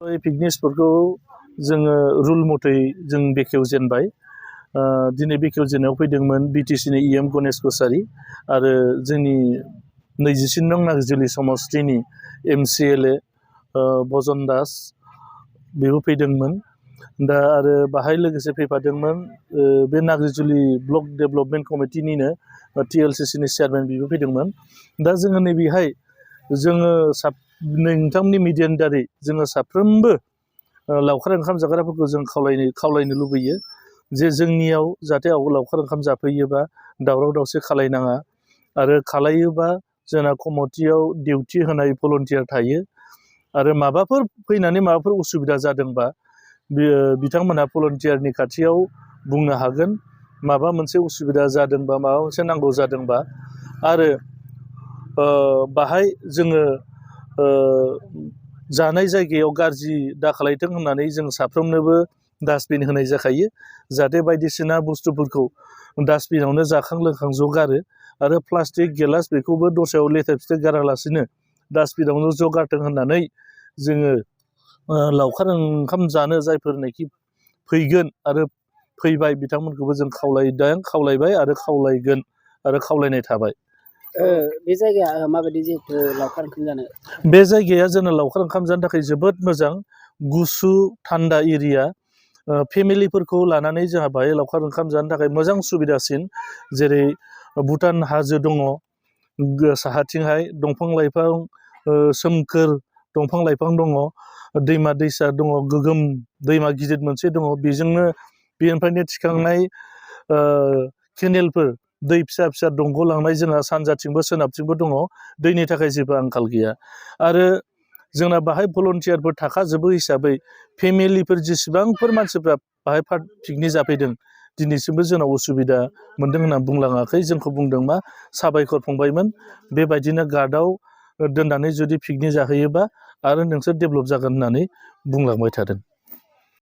Picnic स्पटखौ जोङो rule मथै जों बेखेवजेनबाय। दिनै बेखेवजेननायाव फैदोंमोन बिटिसिनि इएम गणेश कसारी आरो जोंनि 24 नं नाग्रिजुलि समस्तिनि MCLA भजन दास बेबो फैदोंमोन। दा आरो बाहाय लोगोसे फैफादोंमोन बे नाग्रिजुलि ब्लक डेभेलपमेन्ट कमिटिनिनो TLCCनि चेयारमेन बेबो फैदोंमोन। दा जोङो नैबेहाय जोङो नोंथांनि मिडियानि दारै जोङो साफ्रोमबो लावखार ओंखाम जाग्राफोरखौ जों खावलायनो लुबैयो जे जोंनियाव जाहाथे लावखार ओंखाम जाफैयोबा दावराव दावसि खालायनाङा आरो खालायोबा जोंना कमिटियाव डिउटि होनाय भलन्टियार थायो आरो माबाफोर फैनानै माबाफोर उसुबिदा जादोंबा बिथांमोनहा भलन्टियारनि खाथियाव बुंनो हागोन माबा मोनसे उसुबिदा जादोंबा माबा मोनसे नांगौ जादोंबा आरो बाहाय जोङो जानाय जायगायाव गाज्रि दाखालायथों होननानै जों साफ्रोमनोबो डास्टबिन होनाय जाखायो जाहाथे बायदिसिना बुस्थुफोरखौ डास्टबिनावनो जाखां लोंखां ज' गारो आरो प्लास्टिक गिलास बेखौबो दस्रायाव लेथेर फिथेर गारालासिनो डास्टबिनावनो ज' गारथों होननानै जोङो लावखार ओंखाम जानो जायफोरनाखि फैगोन आरो फैबाय बिथांमोनखौबो जों खावलायबाय आरो खावलायगोन आरो खावलायनाय थाबाय। बे जायगाया माबायदि जिहेतु लावखार ओंखाम जानो? बे जायगाया जोंना लावखार ओंखाम जानो थाखाय जोबोद मोजां गुसु थान्दा एरिया। फेमिलिफोरखौ लानानै जोंहा बाहाय लावखार ओंखाम जानो थाखाय मोजां सुबिदासिन जेरै भुटान हाजो दङ साहाथिंहाय दंफां लाइफां सोमखोर दंफां लाइफां दङ दैमा दैसा दङ गोगोम दैमा गिदिर मोनसे दङ बेनिफ्रायनो थिखांनाय केनेलफोर दै फिसा फिसा दंग' लांनाय जोंहा सानजाथिंबो सोनाबथिंबो दङ दैनि थाखाय जेबो आंखाल गैया आरो जोंना बाहाय भलन्टियारफोर थाखाजोबो हिसाबै फेमिलिफोर जेसेबांफोर मानसिफ्रा बाहाय पिकनिक जाफैदों दिनैसिमबो जोंनाव उसुबिदा मोन्दों होनना बुंलाङाखै जोंखौ बुंदों मा साबायखर फंबायमोन बेबायदिनो गार्डआव दोननानै जुदि पिकनिक जाहैयोबा आरो नोंसोर डेभेलप जागोन होननानै बुंलांबाय थादों।